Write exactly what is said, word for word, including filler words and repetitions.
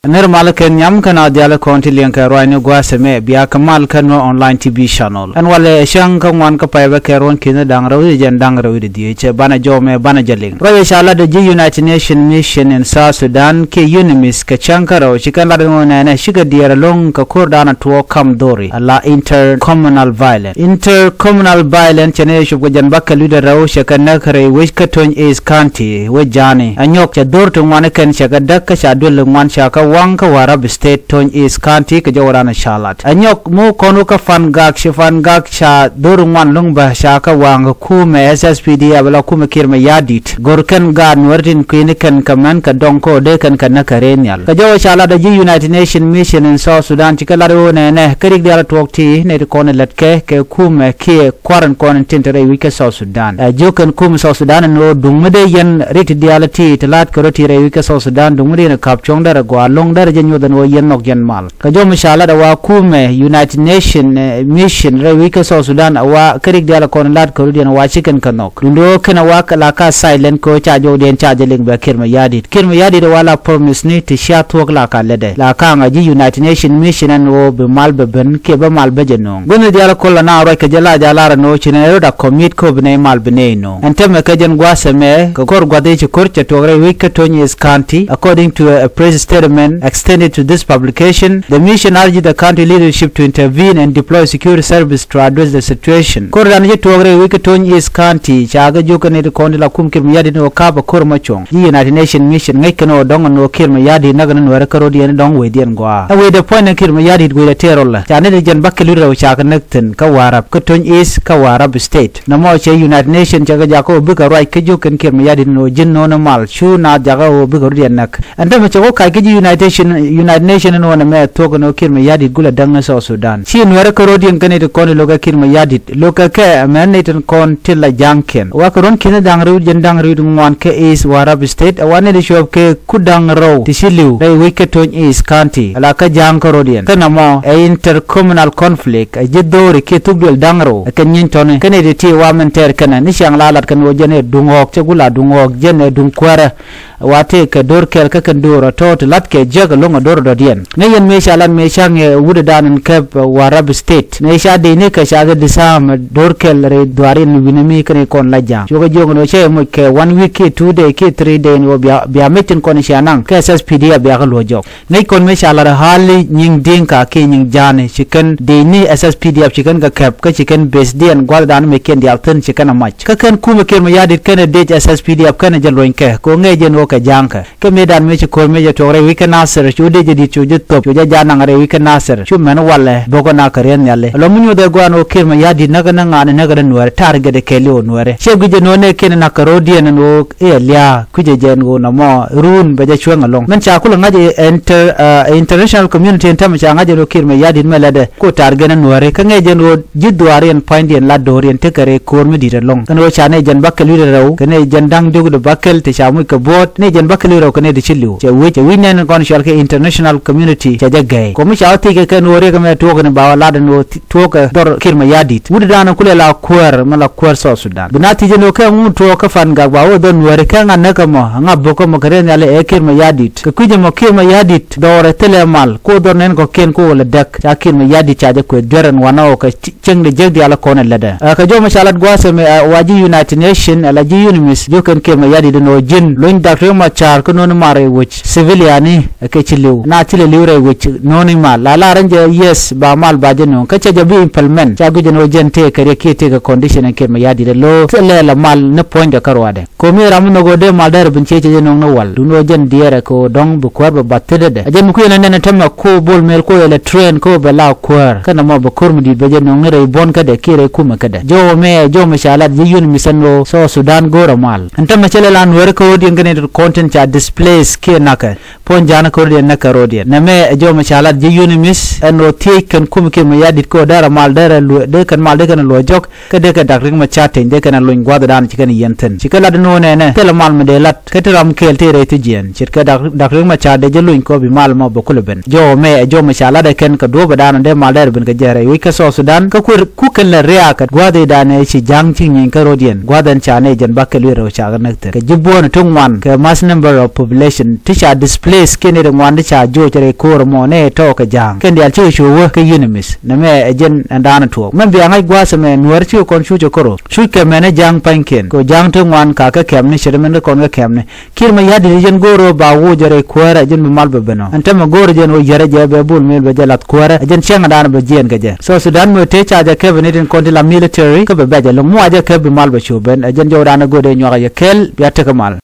Nir mal kɛn nyam kɛn a dhial kɔn ti liɛŋ kɛ ruacni gua̱a̱th ɛmɛ bia kɛ mal kɛn wä online T V channel. Ɛn walɛ cäŋ kä ŋuan kä pay bä kɛ ruɔ̱n ki̱n da̱ŋ rɛw i̱ jɛn da̱ŋ rɛw i̱ dhiec, banɛ jɔmɛ banɛ jɛ liŋ. Ruacɛ ca lat ji̱ United Nation Mission in South Sudan kiɛ UNMISS kɛ cäŋ kä rɛw ci kɛn lat ŋɔ nɛnɛ cikɛ diɛɛr ɛlɔ̱ŋ kɛ ko̱r da̱a̱n a tuɔɔk kam dhori ala intercommunal violence. Intercommunal violence cɛ ni cop kɛ jɛn bakɛ lui̱dɛ rɛw cɛ kɛ näk rɛy wec kä Tony East County wec ja̱a̱ni. Ɛ nyɔk cɛ dhor ti ŋuan kɛn cɛ kɛ däk kä ca duel ŋuan ca kɛ waŋ kä Warrap State Tony East County kɛ jɔwä ran ca lat. Ɛ nyɔk mu kɔn wä kä Fangak ci Fangak ca dhor ŋuan luŋ bä ca kɛ waŋ kä kumɛ S S P D F la kumɛ Kiir Mayardit. Gor kɛn gaat nuɔr tin kui̱ni kɛn kɛ mɛn kɛ dɔŋ kɛ ɔ dee kɛn kɛ näk kɛ rɛy nhial. Kɛ jɔwä ca lat ɛ ji̱ United Nation Mission in South Sudan ci kɛ lat ɣöö nɛnɛ kä rik diaal tuɔɔk ti nɛy ti kɔn lät kɛ kɛ kumɛ kiɛ kua̱r in kɔn in tin te rɛy wi̱c kä South Sudan. Ɛ jiök kɛn kumɛ South Sudan in ɣöö duŋ mi dee yɛn rik ti diaal ti ti la̱t kɛ rɔ ti rɛy wi̱c kä South Sudan duŋ mi dee yɛn ka̱p cuɔ̱ŋ derɛ gɔaa lo̱ŋ derɛ jɛ nyuɔth in ɣöö yɛn nhɔk yɛn mal. Kɛ jɔw mi ca lat ɛ wa kumɛ United Nation, eh, Mission rɛy wi̱c kä South Sudan ɛ wa kä rik diaal kɔn lat kɛ rɔ diɛn ɛ wa ci kɛn kɛ nhɔk. Duundɛ ɣöö kɛn ɛ wa la ka silent kɛ ɣöö ca jɔwdiɛn ca jɛ liŋ bɛ Kiir Mayardit. Kiir Mayardit ɛ wa la promise ni ti cia thuɔ̱k la ka lätdɛ. La ka̱a̱ŋ a ji̱ United Nation Mission ɛn ɣöö bi mal bɛ ben kiɛ bä mal bä jɛ no̱o̱ŋ. Gui̱n ni diaal kol la na ruac kɛ jɛ la ja̱ lar ɛn ɣöö ci nɛy rot a commit kɛ ɣöö bi nɛy mal bi nɛy no̱o̱ŋ. Ɛn täämɛ kɛ jɛn gua̱a̱th ɛmɛ kɛ kɔr gua̱th i̱ ci ko̱r cɛ tuɔɔk rɛy wec kä Tony East County, according to a press statement extended to this publication, the mission urged the county leadership to intervene and deploy security service to address the situation. Ko̱r dan ci tuɔɔk rɛy wec kä Tony East County ca kɛ jiök kɛ nɛy ti kɔn ti la kum Kiir Mayardit ni ɣöö ka̱pɛ ko̱r mɔ cuɔ̱ŋ. Ji̱ United Nation Mission ŋäc kɛn ɣöö dɔ̱ŋ ɛn ɣöö Kiir Mayardit näk ni nuɛɛri kä rɔ̱diɛn dɔ̱ŋ wecdiɛn gɔaa. Ɛ wecdɛ puɔ̱nydɛ Kiir Mayardit wecdɛ tëë rɔlɛ ca nɛy ti jɛn bakɛ lui̱dɛ rɛw ca kɛ näk thi̱n kä Warrap kä Tony East kä Warrap State. Nɔmɔ cɛ United Nation cɛ kɛ jakä ɣöö bikɛ ruac kä jiök kɛn Kiir Mayardit ni ɣöö ji̱n no̱o̱ŋ ni mal cu naath jakä ɣöö bikɛ rɔ̱diɛn näk. Ɛn täämɛ cɛ wä kac kä ji̱ United Nation, United Nation ɛn ɣöö nɛmɛ thuɔ̱k ɛn ɣöö Kiir Mayardit gulɛ däŋ ni South Sudan. Ci nuɛɛrä kä rɔ̱diɛn kä nɛy ti kɔn ti lo̱k ɛ Kiir Mayardit lo̱k ɛ kɛ ɛmɛ nɛy tin kɔn ti la ja̱ŋkiɛn. Wa kɛ ruɔ̱n ki̱n da̱ŋ rɛw jɛn da̱ŋ rɛw ŋuan kä East Warrap State ɛ wa nɛy ti cuɔp kɛ ku da̱ŋ rɛw ti ci li̱w rɛy wec kä Tony East County ala kä ja̱ŋ kä rɔ̱diɛn. Kä nɔmɔ ɛ intercommunal conflict ɛ ji̱ dho̱ri kiɛ thuk duël da̱ŋ rɛw ɛ kɛn nyieny tɔ̱ni. Kä nɛy ti ti wa mɛn tɛɛr kɛnɛ ni ciaŋ la lat kɛn ɣöö jɛn ɛ duŋ ɣɔ̱ɔ̱k cɛ gula duŋ ɣɔ̱ɔ̱k jɛn ɛ duŋ kuäärä. Wa tëëkɛ do̱r kɛl kä kɛn do̱r ɔ tɔ̱ ti la̱tkɛ jiäk ɛlɔ̱ŋ ɛ do̱r ɔ dɔ̱diɛn. Ŋäc yɛn mëë ca lat mëë ca ŋɛ wutdɛ dan in käp, eh, Warrap State. Mëë ca dec ni kɛ ca kɛ disarm, eh, do̱r kɛl rɛy dhuaar in wi̱nɛ mi kɛn i̱ kɔn la ja̱a̱ŋ. Cukɛ jiök ɛn ɣöö cä yɛ moc kɛ one week kiɛ two day kiɛ three day in ɣöö bia, bia mec tin kɔn cia naŋ kɛ S S P D F bia kɛ luɔ̱c jɔk. Ŋäc kɔn mëë ca lat ɛ Hali Nyiŋ Diŋka kiɛ Nyiŋ Ja̱a̱ni ci kɛn dec ni S S P D F ci kɛn kɛ käp kä ci kɛn base diɛn gua̱thdan mëë kiɛn diaal thi̱n ci kɛn ɛ mac. Kä kɛn kumɛ Kiir Mayardit kɛn ɛ dec S S P D F kɛn ɛ jɛ luɔ̱ny kɛ kɛ ɣöö ŋäc jɛn ɣöö kɛ ja̱a̱ŋ kɛ. Kä mëë dan mëë ci ko̱r mëë jɛ tuɔɔk rɛy wec kä Nasir cu dee jɛ di̱t cu jɛ thop cu jɛ ja̱ naŋ rɛy wec kä Nasir cu mɛn walɛ bo̱kɛ na kɛ riɛn nhiali. Ɛlɔ mi nyuɔth ɛ gua̱a̱n ɣöö Kiir Mayardit näk näk ŋa̱a̱n näk ɛ nuɛɛri ta̱a̱r gɛt ɛ kɛɛliw nuɛɛri. Ciɛ guic jɛ nuɔ̱ɔ̱n ɛ kiɛn nak kɛ ro̱o̱diɛn ɛn ɣöö i̱ ɛ lia̱a̱ kui̱c ɛ jɛ ɛn ɣöö nɔmɔ ruun bɛ jɛ cuäŋ ɛlɔ̱ŋ. Mɛn ca kulɛ ŋa̱c ɛ inter-, ɛ, international community ɛn täämɛ ca ŋa̱c ɛn ɣöö Kiir Mayardit mɛ lätdɛ ku ta̱a̱r gɛn ɛ nuɛɛri kä ŋäc jɛ ɛn ɣöö ji̱ dhuaar yɛn pua̱nydiɛn la do̱r yɛn tekɛ rɛy ko̱o̱r mi di̱i̱t ɛlɔ̱ŋ. Kɛn ɣöö ca nɛy jɛn bäkɛl wi̱cdɛ rɛw kɛ nɛy jɛn da̱ŋ diɔ̱k wi̱cdɛ bäkɛl ti ca moc kɛ buɔ̱ɔ̱t nɛy jɛn bäkɛl wi̱cdɛ rɛw kɛ nɛy ti ci li̱w. Cɛ wi̱c cɛ wi̱c nɛn kɔn cɔal kɛ international community cɛ jɛ gɛɛy. Kɔ mi ca wä thiec kɛ kɛn ɣöö riɛk ɛmɛ tuɔɔk kɛn ba wä lat ɛn ɣöö tuɔɔk kɛ dhɔr Kiir Mayardit. Wutdan kulɛ la kuäär mɛ la kuäär South Sudan. Bi na thiec ɛn ɣöö kɛ ŋu tuɔɔk kä Fangak ba wä dhɔr nuɛɛri kɛ ŋa näk ɛmɔ ŋa bo̱k ɛmɔ kɛ riɛk nhiali ɛ Kiir Mayardit. Kɛ kui̱c ɛmɔ Kiir Mayardit dhɔr ɛ thilɛ mal ku dhɔr nɛn kɔ̱kiɛn ku wä lɛ däk ca Kiir Mayardit ca jɛ kueth duer ɛn wanɛ ɣöö kɛ cieŋ de jiäk diaal kɔn ɛ lätdɛ. Ɛ, kɛ jɔw mɛ ca lat gua̱a̱th ɛmɛ, ɛ, wa ji̱ United Nation, ɛ, la ji̱ UNMISS, jiök kɛn Kiir Mayardit ɛn ɣöö ji̱n luny Dak Riek Machar kä no̱o̱ŋ ni mar rɛy wec civilian ni, ɛ, kɛ ci li̱w. Na thilɛ li̱w rɛy wec no̱o̱ŋ ni mal. La lar ɛn jɛ yes ba mal ba jɛ no̱o̱ŋ. Kä cɛ jɛ bi implement. Ca guic ɛn ɣöö jɛn tëëkɛ riɛk kiɛ tëëkɛ condition ɛn Kiir Mayardit ɛ lo̱o̱ thilɛ la mal ni puɔ̱nydɛ kä ruaadɛ. Ko̱mi ram mi nhɔk ɣöö dee mal dee rɔ ben ciec cɛ jɛ no̱o̱ŋ ni wal. Duundɛ ɣöö jɛn diɛɛrɛ kɛ ɣöö dɔ̱ŋ bi kuäär bɛ bath tetdɛ. Ɛ jɛn mi kui̱ ɛn ɛ nɛn ɛ tämɛ ko Bol Mel ko yɛ lɛ train ko bɛ la kuäär. Kä nɔmɔ bɛ ko̱r mi di̱i̱t bɛ jɛ no̱o̱ŋ ni rɛy buɔ̱n kädɛ kiɛ rɛy kumɛ kädɛ. Jɔw mɛ ɛ jɔw mɛ ca lat ji̱ UNMISS ɛn ɣöö South Sudan go̱o̱rɛ mal. Ɛn tämɛ cɛ lɛ la nuɛɛri kä ro̱diɛn kɛn ɛ kɔn tin ca displace kiɛ na̱kɛ. Puɔ̱ny ja̱a̱n kä ro̱diɛn näk kɛ ro̱diɛn. Nɛmɛ ɛ jɔw mɛ ca lat ji̱ UNMISS ɛn ɣöö thiec kɛn kumɛ Kiir Mayardit kä ɣöö dee rɔ mal dee rɔ luɛ dee kɛn mal dee kɛn luɔ̱c jɔk. Kä dee kɛ Dak Riek Machar teny dee kɛn a lony gua̱thdan ci kɛn yɛn thi̱n. Ci kɛ lat ni ɣöö nɛnɛ thilɛ mal mi dee lat kä ti ram kɛɛl tëë rɛy thi̱jiɛn. Ce̱tkɛ Dak, Dak Riek Machar dee jɛ lony kɔ bi mal mɔ bɛ kulɛ ben. Jɔw mɛ ɛ jɔw mɛ ca lat ɛ kɛn kɛ duɔ̱ɔ̱pɛ dan dee mal dee rɛ ben kɛ jɛ rɛy wec kä South Sudan. Kä kuer ku kɛn lɛ riaak kɛ gua̱thidan ɛ ci ja̱ŋ ci nyieny kä ro̱diɛn. Gua̱thdan ca nɛy jɛn bakɛl wi̱i̱ rɛw ca kɛ näk thi̱n. Kɛ ji̱ buɔ̱ɔ̱n ti ŋuan kɛ mass number of population ti ca displace kiɛn Ri ŋuan di ca joc rɛy ko̱o̱r mɔ nɛ tɔɔk kɛ ja̱a̱ŋ kɛn diaal cikɛ cu wä kä UNMISS. Nɛmɛ ɛ jɛn ɛn da̱a̱n tuɔɔk mɛn bia ŋa̱c gua̱a̱th ɛmɛ nuäär cikɛ kɔn cuc ɛ kärɔ̱. Cuc kɛ mɛn ɛ ja̱a̱ŋ pa̱nykiɛn kɛ ɣöö ja̱a̱ŋ te ŋuan ka kɛ kɛmni ce̱t mɛn te kɔn kɛ kɛmni. Kiir mɛ ya̱t di̱t jɛn go̱o̱r ɣöö ba woc ɛ rɛy kuäärä ɛ jɛn bi mal bɛ ben ɔ ɛn tämɛ go̱o̱r jɛn ɣöö yärä jɛ bɛ bul mil bɛ jɛ lath kuäärä ɛ jɛn cäŋ da̱a̱n bɛ jiɛɛn kɛ jɛ. South Sudan mɛ tëë ca jɛ kɛp ni tin kɔn ti la military kä bɛ bɛc ɛlɔ̱ŋ mi wa jɛ kɛp bi mal bɛ cu ben ɛ jɛn jɔw da̱a̱n ɛ go̱o̱r dee nyuak ɛ yɛ kɛl bia tek ɛ mal.